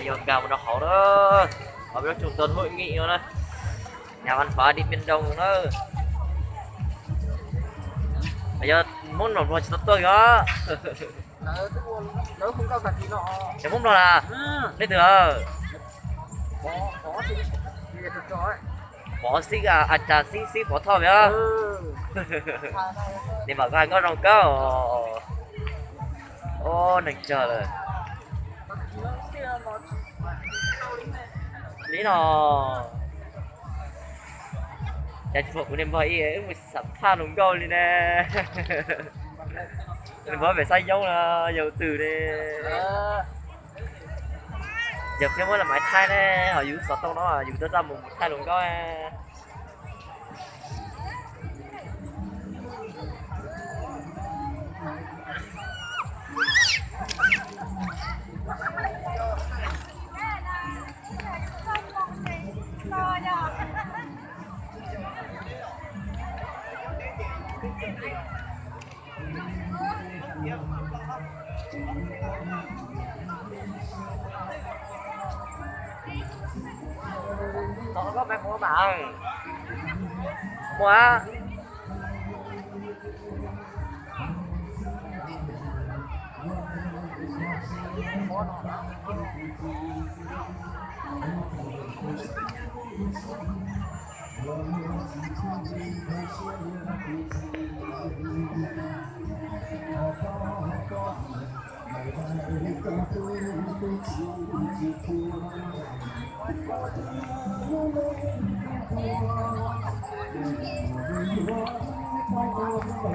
Yog nkag mus rau hauv na, hauv peb lub tshooj tau hội nghị no na, nhà văn hóa Điện Biên Đông na. Yog Hmoob los Nplog tsis tau tuaj os. Cov Hmoob Nplog na, leej twg? Pov Xib, a, Trà Xib, Xib Pov Thoj os. Nim mam koj hais nkauj zoo kawg os. Ub, neeg tsawg lawm. Li no, cas tsis pom kuv niag npawg ib wb mus xam phaj hluas nkauj li ne. Niag npawg pem Xab Yoob no, yog twg ne? Yog thiab muab los Maiv Thaij ne, ho yus xov tooj no yus tuaj txaj mus Maiv Thaij hluas nkauj. Tau koj maiv mus mam mus.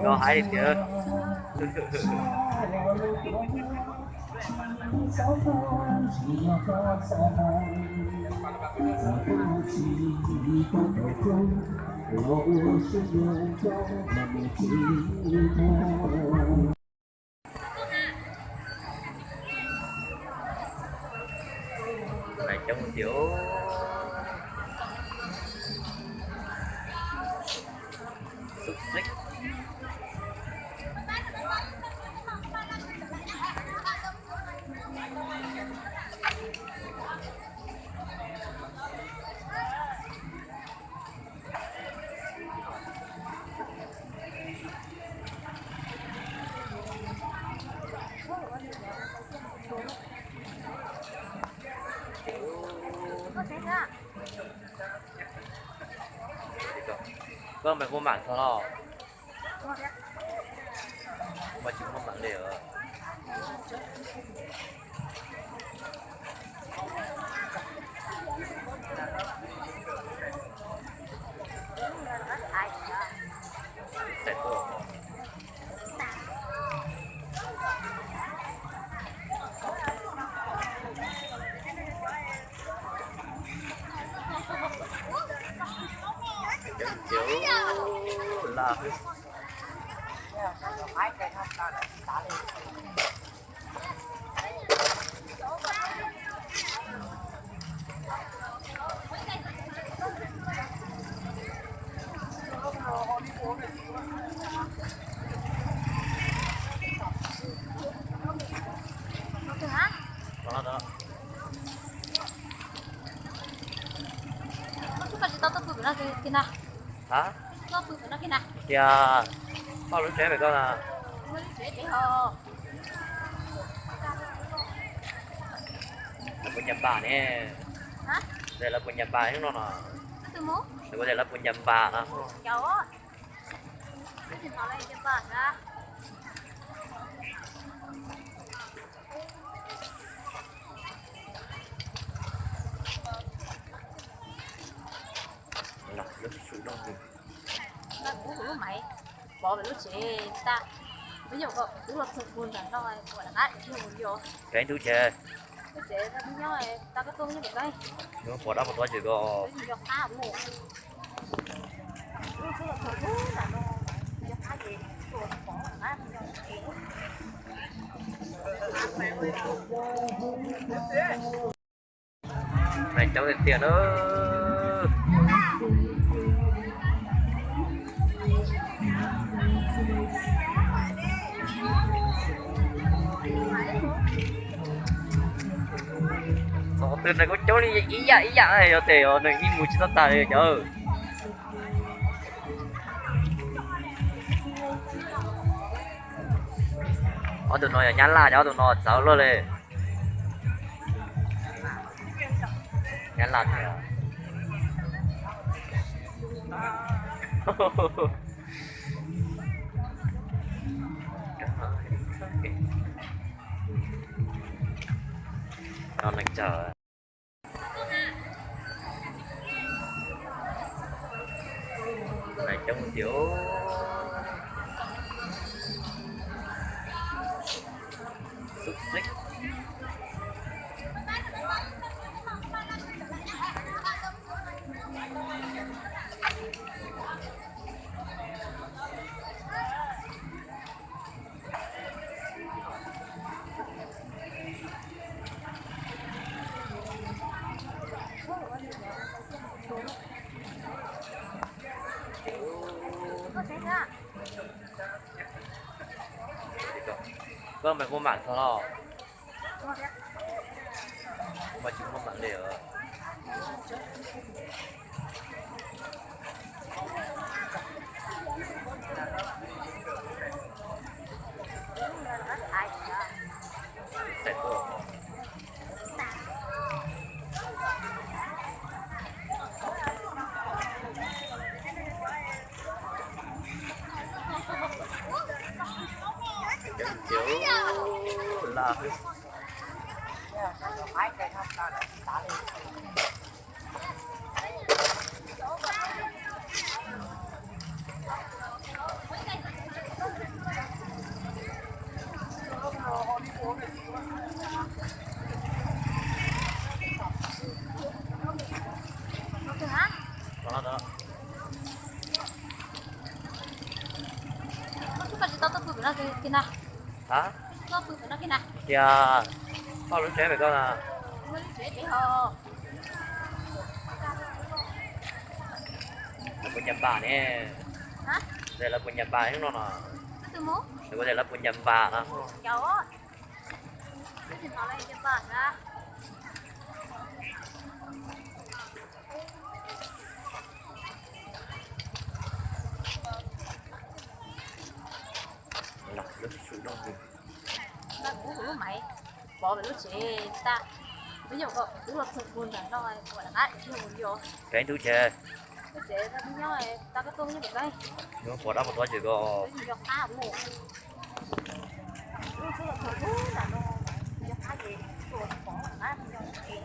Koj hais li tias Nais coob tiag. Xúc xích. Koj maiv muaj mam txog los? Kuv mas tsis muaj mam li os. Koj tsis tau tuaj pw pem no kiag na? Tuaj pw pem no kiag na? Tias koj lub tsev pem koj na. Lub tsev pem ho. Lawv puas nyiam npam ne? Lawv puas nyiam npam hnub no no? Lawv puas nyiam npam no? Los lub su no, kuv lub maiv pov lub tsev tag, ib nyuag kom tub los txog puag nram no, ua lawm qab ib nyuag mus yos. Kev ntub tsev, lub tsev nyob tag koj tuaj nyob pem ko, pov dab pov tuav tsev ko, yos qab mus. Nais coob tiag tiag na. Tus neeg kuj coob li ib yam ib yam, yog tes yog neeg ib mus tsis txog tag li cov. Ob tug no yog Nyab Laj, ob tug no txawv luaj li. Nyab Laj tiag. No neeg tsawg. Neeg coob tiag. Xub xib. Koj mas muaj mam txog los? Kuv mas tsis muaj mam li os. Coob tiag, laj. Koj tsis tau tuaj pw pem no kiag na? Tuaj pw pem no kiag na. Tias koj lub tsev pem koj na. Lub tsev pem ho. Lawv puas ncav npam ne? Lawv puas ncav npam hnub no no? Lawv puas ncav npam no? Los lub xwm no, lub maiv pov lub tsev tag, twb yog kom twb los txog puag nram no, ua lawm qab ib pliag mus yos. Kev ntub tsev, lub tsev no twb nyob tag koj tuaj nyob pem ko, nyob pov dab pov tuav ces ko, twb yog qab mus, twb los txog puag nram no, yog qab ces tuaj pov lawm qab mus yos tsev.